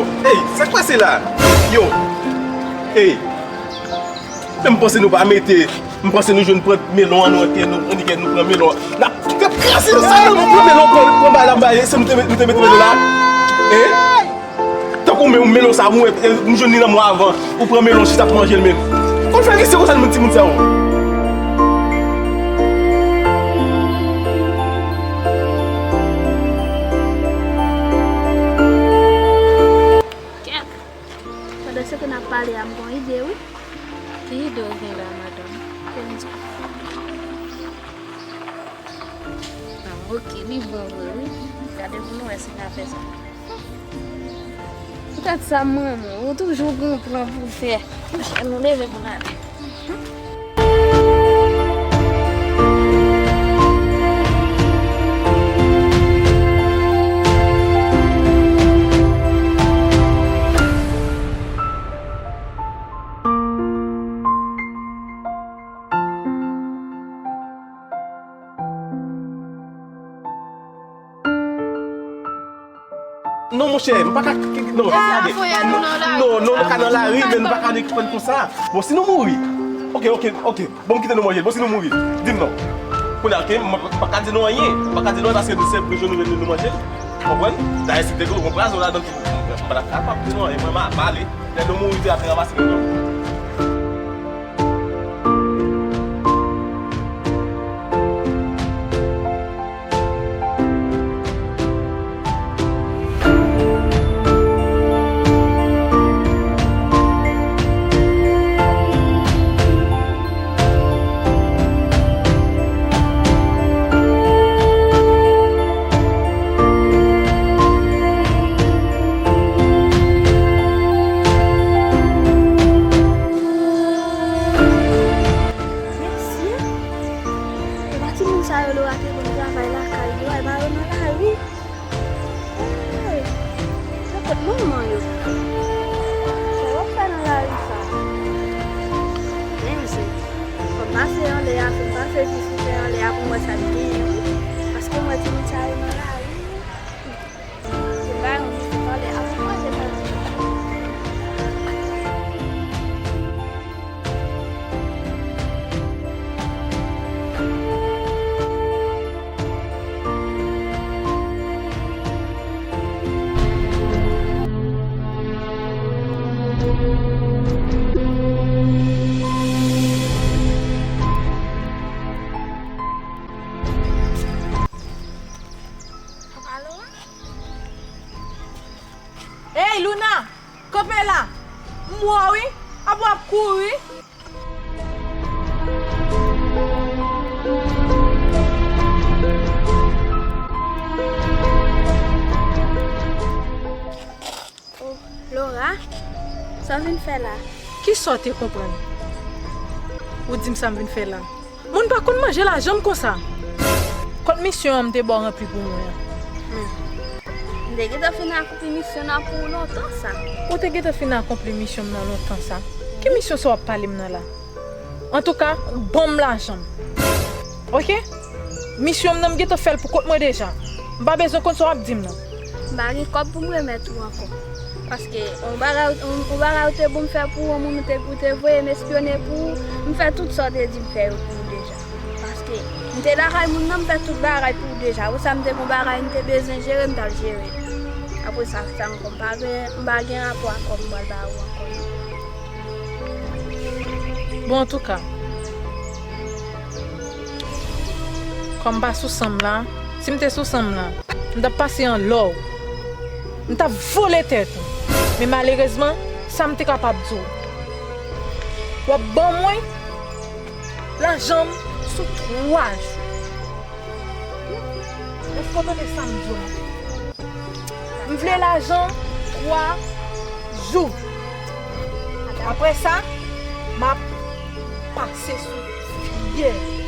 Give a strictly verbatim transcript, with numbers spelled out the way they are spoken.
Ey, sa k pase la? Yo, ey, men m panse nou pa mete, m panse nou jwenn pran melon an, nou antre, nou annik nou pran melon an. N ap, n ap kraze nou sa, nou pran melon, pran, pran bagay la, bay, se nou te, nou te mete melon la. Hein? Tankou men, melon sa, mwen, m jwenn li nan mwa avan, ou pran melon, chita ap manje l, men. Konn fè visye konsa, moun, timoun sa yo. Kèt! Pandan se tan n ap pale a, m gen yon ide, wi. Ki ide w gen la, madanm? Kèt, m di. Ah, ok, li bon vre, wi. Gade pou nou wè si n a fè sa. Poutèt sa, m renmen w. Ou toujou gen yon plan pou w fè. Monchè, nou leve pou n ale. Non, monchè, m pa ka, non, gade. Non, non, nou ka nan lari, men nou pa ka ret konsa. Bon, si nou mouri. Ok, ok, ok. Bon, m kite nou manje l. Bon, si nou mouri, di m non. Kounye a, ok, m pa ka di nou anyen. M pa ka di nou anyen paske nou se bezwen nou, nou manje l. Konprann? Dayè, si te gen yon pwazon ladan tou, m pa t ap kapab di nou anyen. Mwen, m a, m ale. Lè nou mouri, te ap ranmase nou. Mesye, e pa timoun sa yo Lora te konn travay lakay yo a, e pa yo nan lari. Hey, se kot manman yo? Sa yo ap fè nan lari sa? Men mesye, fò m pase anlè a, fò m pase jis m fè anlè a pou m wè sa k genyen wi. Paske m wè timoun sa yo nan lari. Fò m ba yo yon vizit anlè a, fò m pase fè yon ti. Ey, Luna! Kanpe la! M wè w wi! Apa w ap kouri? Oh, Lora, sa w vin fè la? Kisa w te konprann? Ou di m sa m vin fè la? Moun pa konn manje lajan m konsa. Kot misyon an m te ba w ranpli pou mwen an? Hmm. M te gentan fin akonpli misyon nan pou ou lontan sa. Ou te gentan fin akonpli misyon m nan lontan sa? Ki misyon sa w ap pale m nan la? Antouka, ban m lajan m. Oke? Misyon m nan, m gentan fè l pou kont mwen deja. M pa bezwen konn sa w ap di m nan. M pa gen kòb pou m remèt ou ankò. Paske yon bagay, yon, yon bagay ou te bon m fè pou ou, yon moun ou te, ou te voye m espyone pou ou, m fè tout sa w te di m fè yo pou ou deja. Paske m te lakay moun nan, m fè tout bagay pou ou deja. Apre sa, m te gen yon bagay m te bezwen jere, m t al jere l. Apre sa, sa ankò, m pa gen, m pa gen rapò ak kòb m pral ba ou ankò non. Bon, antouka, kòm m pa sou san m la, si m te sou san m la, m t ap pase anlè w. M t ap vole tèt ou. Men malerezman, sa m te kapab di w, w ap ban mwen lajan m sou twa jou. Èske w tande sa m di w la? M vle lajan twa jou. Apre sa, m ap pase sou fyè.